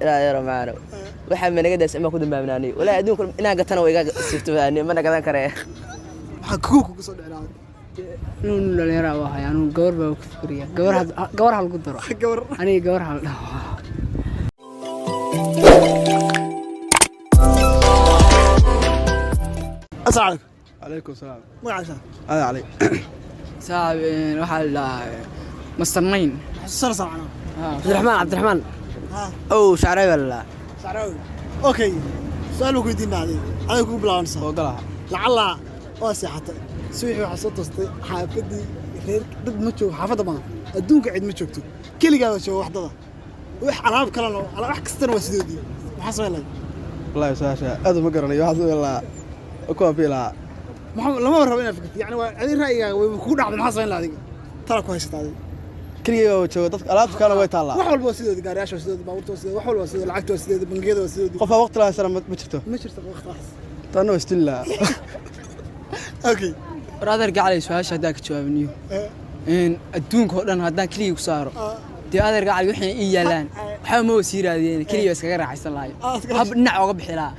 Ilaa yaro maano waxaa managadaas ima ku dambaabnaanay walaa adduunka inaan gatana waa iga sirto, mana gadan karee. Maxaa kugu kugu soo dhici lahaa? Inuu dhalinyaro ah ahay, anuu gabar baa ku fikiriya. Gabar gabar ha lagu daro. Gabar. Aniga gabar ha la dhaho. Asalaamu calaykum. Calaykum salaam. Magacaaga? Ada cali. Saaxib, waxaa la dhahaa Master Nine. Xasuusanaysaa macnaha? Cabdiraxmaan, Cabdiraxmaan. Ha. Ow shacray baa lalaa. Sacraawi. Okay, su-aal baan ku weydiinaa. Adiga adiga kugu bilaabanaysaa. Oo galaha. Lacallaa waa seexatay, subaxii waxaa soo toostay xaafadii reer dad ma joogo, xaafadda maaha, adduunka cid ma joogto, keligaa baa jooga, waxdada wax alaab kalena wax kastana waa sidoodii. Maxaa samayn lahayd? Wallaahi su-aasha aad uma garanayo. Waxaan samayn lahaa ku abii lahaa. Maxaa lama rabo inaad fikirto, yani waa adiga ra'yigaaga way kugu dhacday. Maxaa samayn lahaa adiga tala ku haysata adiga? Keligay baa jooga, dadka alaabta kalena way taallaa. Wax walba waa sidoodii, gaariyaasha waa sidoodii, baabuurta waa sidoodii, wax walba waa sidoodii, lacagta waa sidoodii, bangiyada waa sidoodii. Qofaa waqti lahaa sana ma jirto. Ma jirto waqtigaas. Tanna waa isdili lahaa. Okay. War adeer gacalay, su-aasha haddaan ka jawaabniyo, adduunka oo dhan haddaan keligii ku saaro, dee adeer gacalay wixii ii yaalaan waxba ma wasii raadiyeen, keligii baa iskaga raaxaysan lahay, hab dhinac ooga bixi lahaa.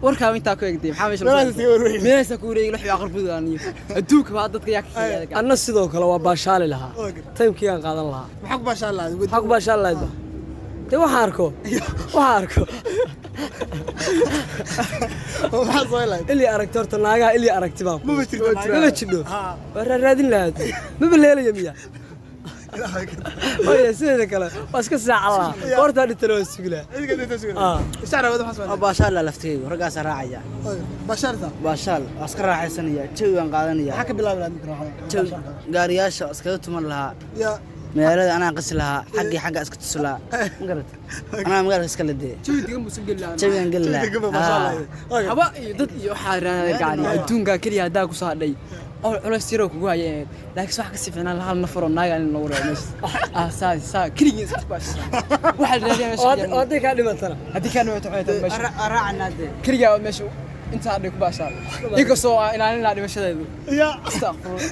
Warkaaba intaa ku egtay, maxaa meesha Meelahaas iskaga wareegi. Meelahaas ku wareegi lix aqal budaaniyo adduunka baa dadka yaa ka xiga. Anna sidoo kale waa baashaali lahaa. Okay. Timekii aan qaadan lahaa. Maxaa ku baashaan lahayd? Maxaa ku baashaali lahayd ba dee? Waxaan arko, waxaan arko. Maxaa samayn lahayd? Ilii aragti horta, naagaha ilii aragti baan. Maba jirto naagaha. Maba jidho. Ha. Waa raaraadin lahayd, maba leelaya miya? Hooya, sideeda kale waa iska saacan lahaa, hortaa dhintana waa sugi lahaa. Idinka dhinta sugan. Ah. Sacraawi, maxaa samayn Waa lahayd? baashaal laa laftaygu, raggaasaa raacaya. Okay. Baashaarta. Baashaal waa iska raaxaysanaya, jawi baan qaadanaya. Maxaa ka bilaabi lahayd marka raaxada? Jawi gaariyaasha waa iskaga tuman lahaa. Ya. Magaalada anaa qasi lahaa, xaggii xagga iska tusi lahaa, ma garata? Anaa magaalka iska ladee. Jawi degan buusan geli lahaa. Jawigaan geli Jawi lahaa. baashaan lahayd. Okay. Haba iyo dad iyo waxaa raadada gacali adduunka keliya haddaa ku soo hadhay oo culays yaroo kugu haya, laakiin wax kasii fiicnaan lahaa hal nafar oo naaga in lagu reebo meesha. Ah, saa saa keligii iska baasha waxaa la raadiyaa meesha. Oo hadday kaa dhimatana? Haddii kaa dhimato waxay tahay meesha Raacnaa dee. Keligaa oo meesha intaa hadhay ku baashaa, inkastoo aan ilaalin lahaa dhimashadeedu. Ya. Astaqfirullah.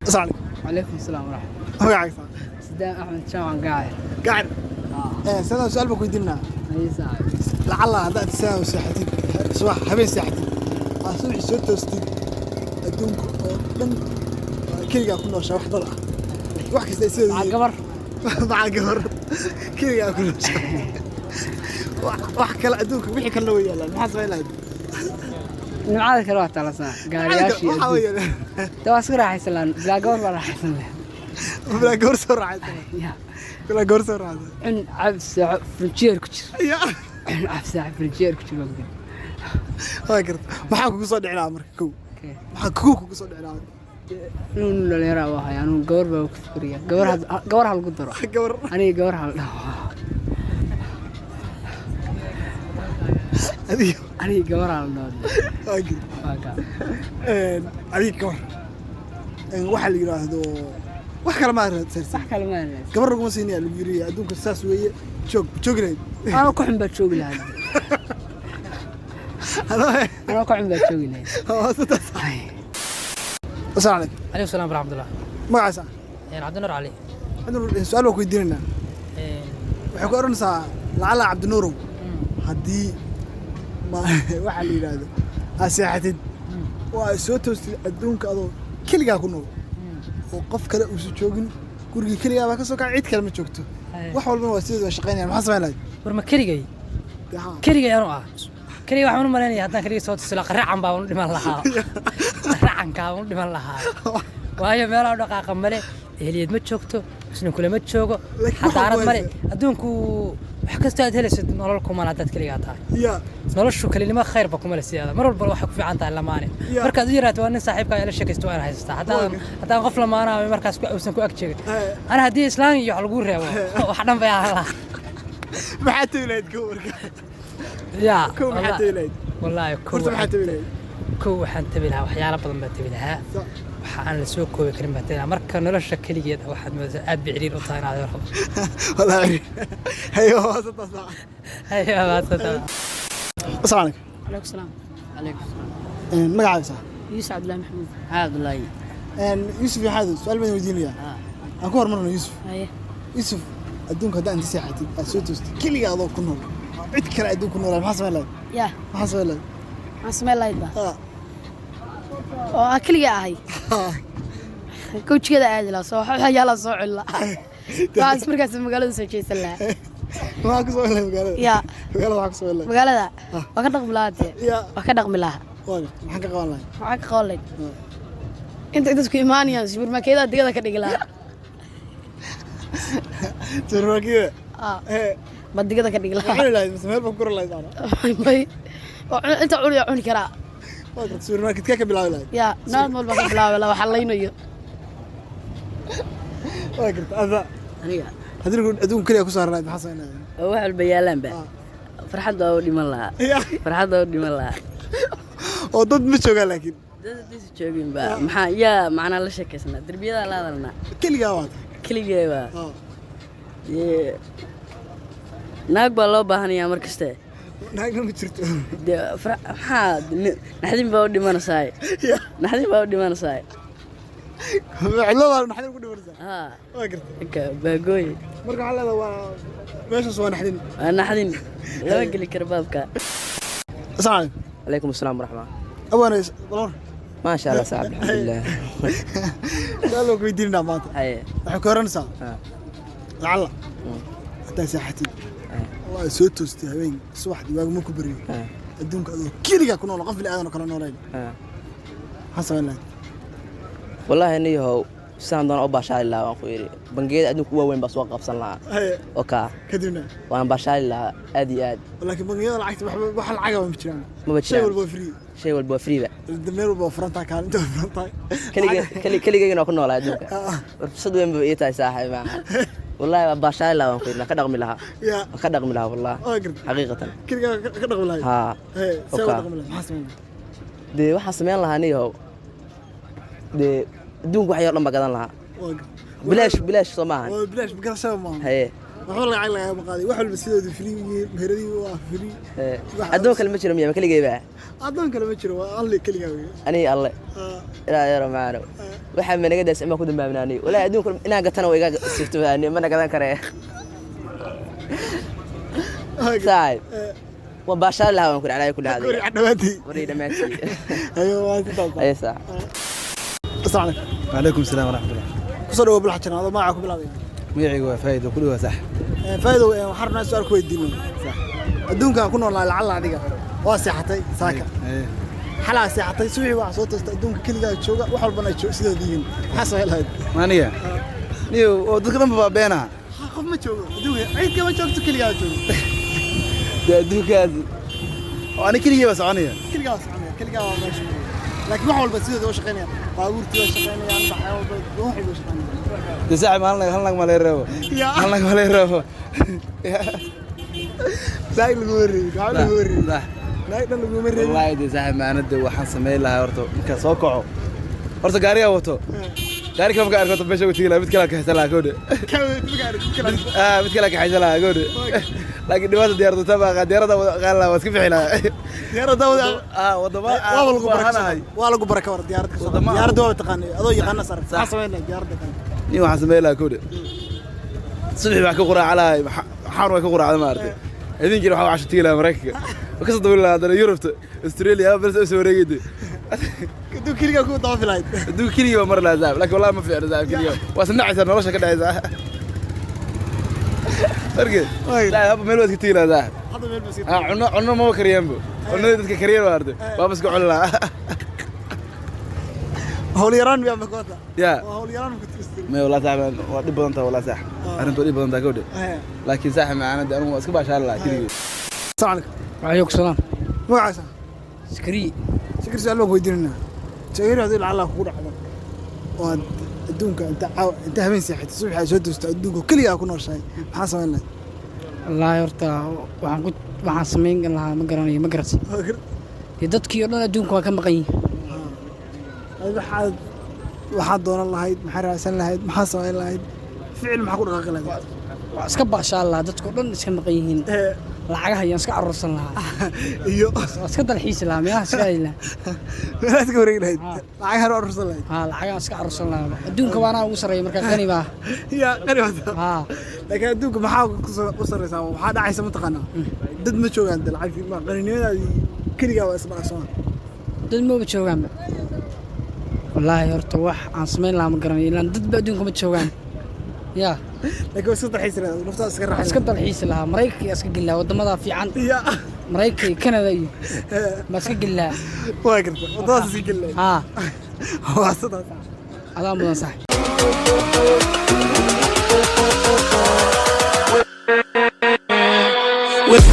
Asalaamu calaykum. Calaykum asalaam waraxmat. Magacaaga saa? Sidaan Axmed Jaamac Gaacir. Gacan. Sanaa su-aal baan ku weydiinaa. Haye saaxiib. Lacalla haddaad sidaa seexatid subax, habeen seexatid, aad subaxii soo toostid, adduunka oo dhan waa keligaa ku nooshaa, wax dad ah wax kasta ay sidooda Maxaa yihiin. Gabar. Maca gabar keligaa ku nooshaa, wax kale adduunka wixii kalena way yaalaan. Maxaa samayn lahayd? Nimcada kale waa talasan gaariyaashii. Waxaa way yaalaan. Dee waa iska raaxaysan lahaa, bilaa gabar baa raaxaysan lahaa. Bilaa gabar soo raacaysan. Ya. Bilaa gabar soo raacaysan. Cun, cab, seexo, furniture ku jir. Ya. Cun, cab, seexo, furniture ku jir baa ku jir. Waa garta. Maxaa kugu soo dhici lahaa marka kow? Okay. Maxaa kugu kugu soo dhici lahaa? Inuu dhalinyaro ah ahay, anuu gabar baa ku fikiriya. Gabar gabar ha lagu daro. Gabar. Aniga gabar ha la dhaho. Adiga. Aniga gabar ha la dhaho. Waa garta. Waa kaa. Adiga gabar. Waxaa la yidhaahdo wax kale ma raadsan. Wax kale ma raadsan. Gabar laguma siinaya, lagu yiri adduunka saas weeye, joog joogi lahayd. Anoo ku xun baa joogi lahayd. Anoo ku xun baa joogi lahayd. Asalaamu calaykum. Calaykum salaam waraxmatullah. Magacaasa? Cabdinuur Cali. Cabdinuur, su-aal baan ku weydiinaynaa. Waxay ku odhanaysaa lacala Cabdinuurow, haddii ma waxaa la yidhaahdo aad seexatid oo aad soo toostid adduunka adoo keligaa ku nool oo qof kale uusan joogin, gurigii keligaa baa ka soo kacay, cid kale ma joogto, wax walbana waa sideed waa shaqaynayaan, maxaa samayn lahayd? War ma keligay? Dee haa. Keligay anuu ah, keligay waxaan u malaynaya haddaan keligay soo tusila qaracan baa u dhiman lahaa, qaracankaa u dhiman lahaa, waayo meelaha u dhaqaaqa male, eheliyad ma joogto, muslim kulama joogo. Laakiin waxaa xadaarad ku male. haysa. Adduunku wax kastoo aad helaysid nolol kumala haddaad keligaa tahay. Ya. Noloshu kelinimo khayrba kuma le sideeda, mar walba waxay ku fiican tahay lamaane. Ya. Markaad u yaraato waa nin saaxiibkaa la sheekaysto waa inaad haysataa, haddaadan haddaan qof lamaanaha markaas uusan ku ag jeegin. Ana haddii islaan iyo wax lagu reebo wax dhan bay ahaan lahaa. Maxaa tabi lahayd kow marka? Yaa. Kow maxaa tabi lahayd? Wallaahi kow Horta maxaa waxaan tabi lahayd? Kow waxaan tabi lahaa, waxyaalo badan baan tabi lahaa. Waxa aan la soo koobi karin baan tabi lahaa. Marka nolosha keligeed waxaad moodaysaa aad bay ciriir u tahay inaad rabo. Wallaahi hayo waa saddex saac. Hayo, maadsantahay. Asalaamu calaykum. Calaykum salaam. Calaykum salaam. Magacaaga saa? Yuusuf Cabdullaahi Maxamuud. Cabdullaahi. Yuusuf iyo Xaadu, su-aal baan weydiinayaa. Aan ku hormarno Yuusuf. Haye. Yuusuf. Adduunka haddaa inta seexatid aad soo toostid keliga adoo ku nool, cid kale adduun ku noolaa, maxaa samayn lahayd? Ya. Maxaa samayn lahayd? Maxaan samayn lahayd ba? Ah. Oo aan keliga ahay, kowjigada aadi lahaa, soo waxyaalaa soo cuni lahaa, waxaas markaas magaalada soo jeesan lahaa. Maxaa ku samayn lahayd magaalada? Ya. Magaalada maxaa ku samayn lahayd? Magaalada waa ka dhaqmi lahaa dee. Ya. Waa ka dhaqmi lahaa. Waa gartay. Maxaan ka qaban lahayd? Maxaa ka qaban lahayd? Inta dadku imaanayaan supermarketyada digada ka dhigi lahaa. Supermarketyada? Ah. Ba digada ka dhigi lahaa. Cuni lahayd mise meel baa ku guri lahayd macnaa? May. Oo inta cuniya cuni karaa. Waa gartay. Supermarketkee ka bilaabi lahayd? Ya, nool walba ka bilaabi lahaa waxaa laynayo. Waa gartay. Ada? Aniga? Haddii lagu adduun keliya ku saari lahayd, maxaa samayn lahayd? Oo wax walba yaalaanba, farxad waa u dhiman lahaa. Ya. Farxad waa u dhiman lahaa. Oo dad ma joogaan laakiin. Dad haddiisa joogin ba, maxaa yaa macnaa la sheekaysanaa? Derbiyadaa la hadalnaa. Keligaa waa tahay. Keligee baa. Ah. Dee naag baa loo baahanayaa mar kaste. Naagna ma jirto. Dee maxaa naxdin baa u dhimanaysaay. Ya. Naxdin baa u dhimanaysaay. Cidlo baa naxdin ku dhimanaysaa. Haa. Waa gartay. Marka baagooy. Marka waxaa leedahay waa meeshaas waa naxdin. Waa naxdin, lama geli karo baabka. Asalaamu calaykum. Calaykum asalaam waraxma. Awaana balor. Maasha Allah saaxib, alxamdulilah. Su'aal baan ku weydiinaynaa maanta. Haye. Waxay ku oranaysaa Ah. lacalla haddaa seexatid oo aad soo toostay habeen subaxdii, waagu ma ku baryo, Ah. adduunka adoo keligaa ku nool, qof bini aadan oo kale noolayn, Ah. maxaa samayn lahayd? Wallaahi niyahow, sidaan doona u baashaali lahaa waan ku yidhi. Bangiyada adduunka u waaweyn baa soo qabsan lahaa. Haye. Oo kaa. Kadibna? Waan baashaali lahaa aad iyo aad. Laakiin bangiyada lacagta waxba wax lacagaba ma jiraan. Maba Shay jiraan. walba waa free. Shay walba waa free ba. Meel walba waa furan tahay, kaalinta waa furan tahay. Keligeygana waa ku noolaa adduunka. Ah. War fursad weyn ba ii tahay saaxiib maaha. Wallaahi waa baashaali lahaa waan ku yidhi, waan ka dhaqmi lahaa. Ya. Waan ka dhaqmi lahaa wallahi. Waa gartay. Xaqiiqatan. Keligaa ka dhaqmi lahayd? Haa. Haye, see u Oka. dhaqmi lahayd? Maxaa samayn lahayd? Dee waxaan samayn lahaa niyahow, dee adduunka wax yar dhan baa gadan lahaa. Waa gartay. Bilaash bilaash soo maahan. Waa bilaash, garashada maaha. Haye. Waxba lacag lagama qaaday, wax walba sidoodu free yihiin, meheradii waa free. Haye. Adduun kale ma jiro miya? Ma keligey baa? Addoon kale ma jiro, waa alle keligaa wey. Aniga alle. Ah. Ilaa yaro maano waxaa managa daas imaa ku dambaabnaanay. Walaahi adduunka inaan gatana waa iga suurto, mana gadan karee saaxib. Waan baashaali lahaa waan ku dhacday ku dhacday. Guri dhammaantii. Warii dhammaantii. Ayo, waa intaas. Ayo saaxib. Asalaamu calaykum. وعليكم السلام ورحمة الله. Kusoo dhawow Bulax Janaa, adoo magacaa ku bilaabaya. Magacaygu waa Faa'iido ku dhawaad sax. Faa'iidow, waxaan rabnaa su'aal ku weydiino. Adduunkaan ku noolnahay, lacalla adiga waa seexatay saaka, xalaa seexatay, subaxii waxaa soo toostay adduunka keligaa jooga, wax walbana ay sidooda yihiin, maxaa samayn lahayd? Maaniga niyo oo dadka dhan baa beenaha. Ha, qof ma joogo adduunka, cid kama joogto, keligaa joogo. Dee adduunkaas oo ani keligay baa soconaya. Keligaa waa soconaya, keligaa waa meesha jooga, laakiin wax walba sidooda u shaqaynaya, baabuurtii waa shaqaynayaan, waxyaa walba wax walba shaqaynayaan. Dee saaxib, hal nag, hal nag ma lay reebo? Ya. Hal nag ma lay reebo? Naag laguma reebin, waxba laguma reebin. Sax. Naag dhan laguma reebin. Wallaahi dee saaxib maanada waxaan samayn lahaa horta markaan soo kaco, horta gaarigaa wato, gaari kale markaan arko horta meesha ugu tegi lahaa, mid kale aan kaxaysan lahaa kowdhe. Ah, mid kale aan kaxaysan lahaa kowdhe, laakiin dhibaata diyaarada taa diyaarada qaadan lahaa, waa iska bixi lahaa. Diyaaradda wada. Ah, wadama waaba lagu baahanahay. baraka, waa lagu baraka war diyaarad ka soo. Diyaaradda waaba taqaanay, adoo yaqaana sar, maxaa samayn lahayd diyaaradda kale? Nin waxaan samayn lahaa kowdhe, subaxii baan ka quraaca lahay, xaan waa ka quraacda maaragtay, habeenkiina waxaa casho tegi lahaa Maraykanka, waa kasoo dabali lahaa haddana Yurubta, Australia, bal soo wareegayde. Aduu keligaa ku daba filahayd. Adduunka keligii baa mari lahaa saaxib, laakiin wallahi ma fiicno saaxib, keligaa waa isnacaysaa, nolosha ka dhacaysaa marke saaxib, haba meel waa iska tegi lahaa saaxib. Hadda meel baa iska. Ah, cunno cunno maba kariyaanbo, cunnadii dadka kariyaan waa arday, waaba iska cuni lahaa. Hawl yaraan miyaa makoota? Ya. Waa hawl yaraan ma ku tustay? May wallahi saaxib, waa dhib badan tahay wallahi saaxib, arrintu waa dhib badan tahay kowdhe, laakiin saaxib macaanada anigu waa iska baashaali lahaa keligii. Asalaamu calaykum. وعليكم السلام. Magacaasa? سكري. Sikir, su'aal baan ku weydiinaynaa. Sakir, haddii lacala kugu dhacdo oo aad adduunka inta caaw inta habeen seexatay, subaxii aad soo toosto, adduunka keligaa ku nooshahay, maxaa samayn lahayd? Wallaahi horta waxaan ku waxaan samayn lahaa ma garanayo, ma garatay? Dee dadkii oo dhan adduunka waa ka maqan yihiin. Adiga waxaad doonan lahayd, maxaa raadsan lahayd, maxaa samayn lahayd, ficil maxaa ku dhaqaaqi lahayd? Waa iska baashaan lahaa, dadku dhan iska maqan yihiin. Lacagaha ayaan iska aruursan lahaa. Iyo waa iska dalxiisi lahaa, meelaha iska aadi lahaa. Meelaha iska wareegi lahayd, lacag hore aruursan lahayd. Haa, lacagaha iska aruursan lahaa. Adduunka waanaa ugu sarreeya marka, qani baa. Ya, qani wata. Haa. Laakiin adduunka maxaa u sarreysaa? Waxaa dhacaysa mataqaanaa, dad ma joogaan de, lacagtii ma qaninimadaadii keligaa waa isdhacsoona. Dad maba joogaanba. Wallaahi horta wax aan samayn lahaa ma garanayo, ilaan dadba adduunka ma joogaan ya. Laakiin waa iska dalxiisi lahayd, naftaada iska Waan raaxay. Iska dalxiisi lahaa, Maraykanka iska geli lahaa, waddamada fiican. Ya. Maraykanka iyo Canada iyo ma iska geli lahaa. Waa garta, waddadaas iska geli lahayd. Haa. Waa sidaas. Adaa mudan, sax. With